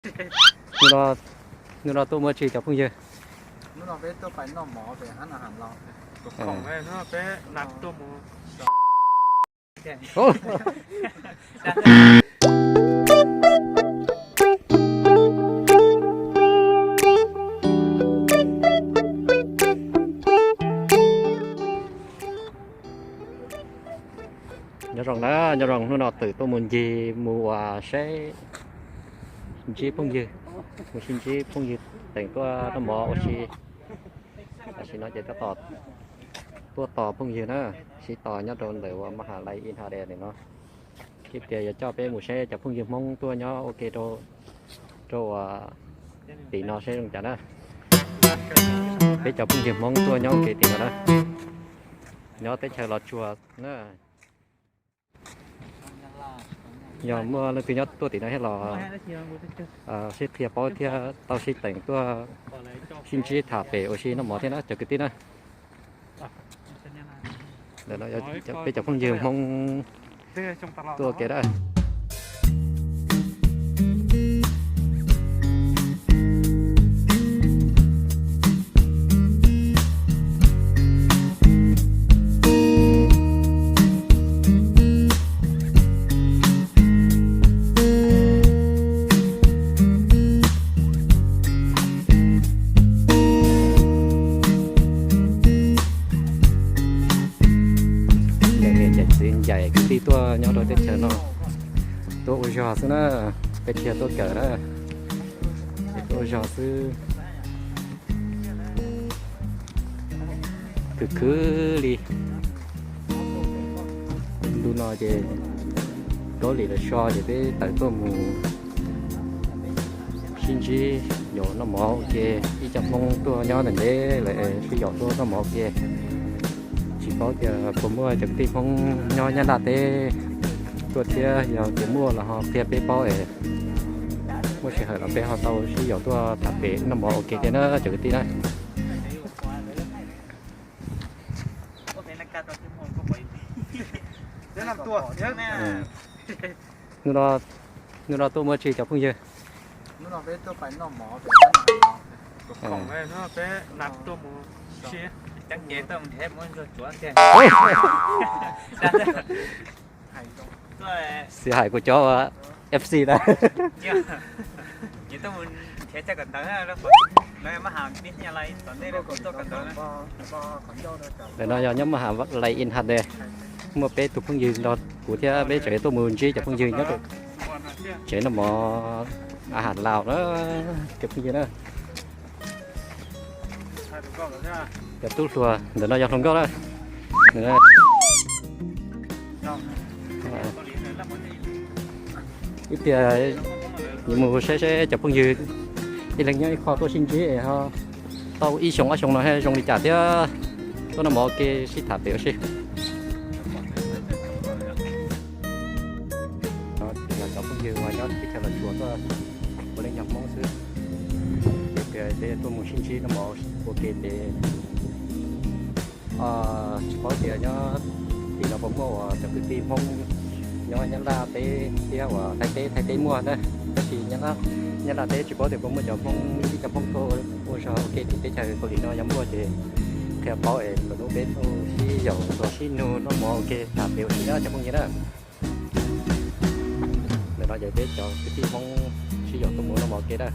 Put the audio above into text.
Hnub no, hnub no tuaj muaj tsi cov phooj ywg? Nyob zoo na, nyob zoo, hnub no twm tuaj mus ncig mus ua saib ntsib phooj ywg, mus sib ntsib phooj ywg teem tuaj noj mov ua si. Tam sim no ces tuaj tos phooj ywg na, sib tos nyob rau ntawm uas maj has lais in ha de no. Ib pliag yuav coj peb mus saib cov phooj ywg Hmoob tuaj nyob ua ke rau uas tim no seb zoo cas na. Peb cov phooj ywg Hmoob tuaj nyob ua ke tim no na, nyob teb chaws Los Tsuas na. Yog muaj leej twg nyob tuaj tim no thiab los sib qhia paub thiab tau sib teem tuaj sib ntsib tham pem ua si noj mov thiab na cov kwv tij na. Peb cov phooj ywg Hmoob tuaj ua ke na. Niam txiv ncaim kwv tij tuaj nyob rau teb chaws no tuaj ua zog xwb na, peb thiaj tuaj kawm na, tuaj ua zog xwb. Khwv khwv li. Ntu no ces Kaub Lim lawv so ces peb tawm tuaj mus sib ntsib yaum noj mov ua ke, ib co Hmoob tuaj nyob ntawm ntev lawm sib yaum tuaj noj mov ua ke. Tsis paub tias puas muaj cov kwv tij Hmoob nyob Nyab Laj teb tuaj thiab, yog tias muaj los ho qhia peb paub es muaj sij hawm los peb ho tau sib yaum tuaj tham pem noj mov ua ke thiab na cov kwv tij na. Hnub no, hnub no tuaj muaj tsi cov phooj ywg? Xis hais kuv cov F C na. Ntawm no yog nyob maj has lais in ha de, muaj peb tug phooj ywg nrog kuv thiab peb tseem tuaj mus ntsib cov phooj ywg nyob rau tsev noj mov a has Laus na, cov phooj ywg na. Cov tub hluas ntawm no yog hluas nkauj na. Ib pliag yuav mus saib saib cov phooj ywg ib leeg nyob ib qho tuaj sib ntsib es ho tau ib xyoo ob xyoo no thiab zoo li cas thiab tuaj noj mov ua ke sib tham pem ua si. Cov phooj ywg uas nyob teb chaws Los Tsuas tuaj puav leej yog Hmoob xwb. Ces peb tuaj mus sib ntsib noj mov ua ke ces tsis paub tias nyob tim no puas muaj uas cov kwv tij Hmoob nyob Nyab Laj teb thiab uas Thaib teb, Thaib teb muaj na, tab sis Nyab Laj teb tsis paub tias puas muaj cov Hmoob, ib cov Hmoob tuaj ua zog ua ke tim teb chaws Kaus Lim no. Yog muaj ces qhia paub es lwm hnub peb tuaj sib yaum tuaj sib nug noj mov ua ke tham pem ua si na cov phooj ywg na. Ntawm no ces peb cov kwv tij Hmoob sib yaum tuaj mus noj mov ua ke na.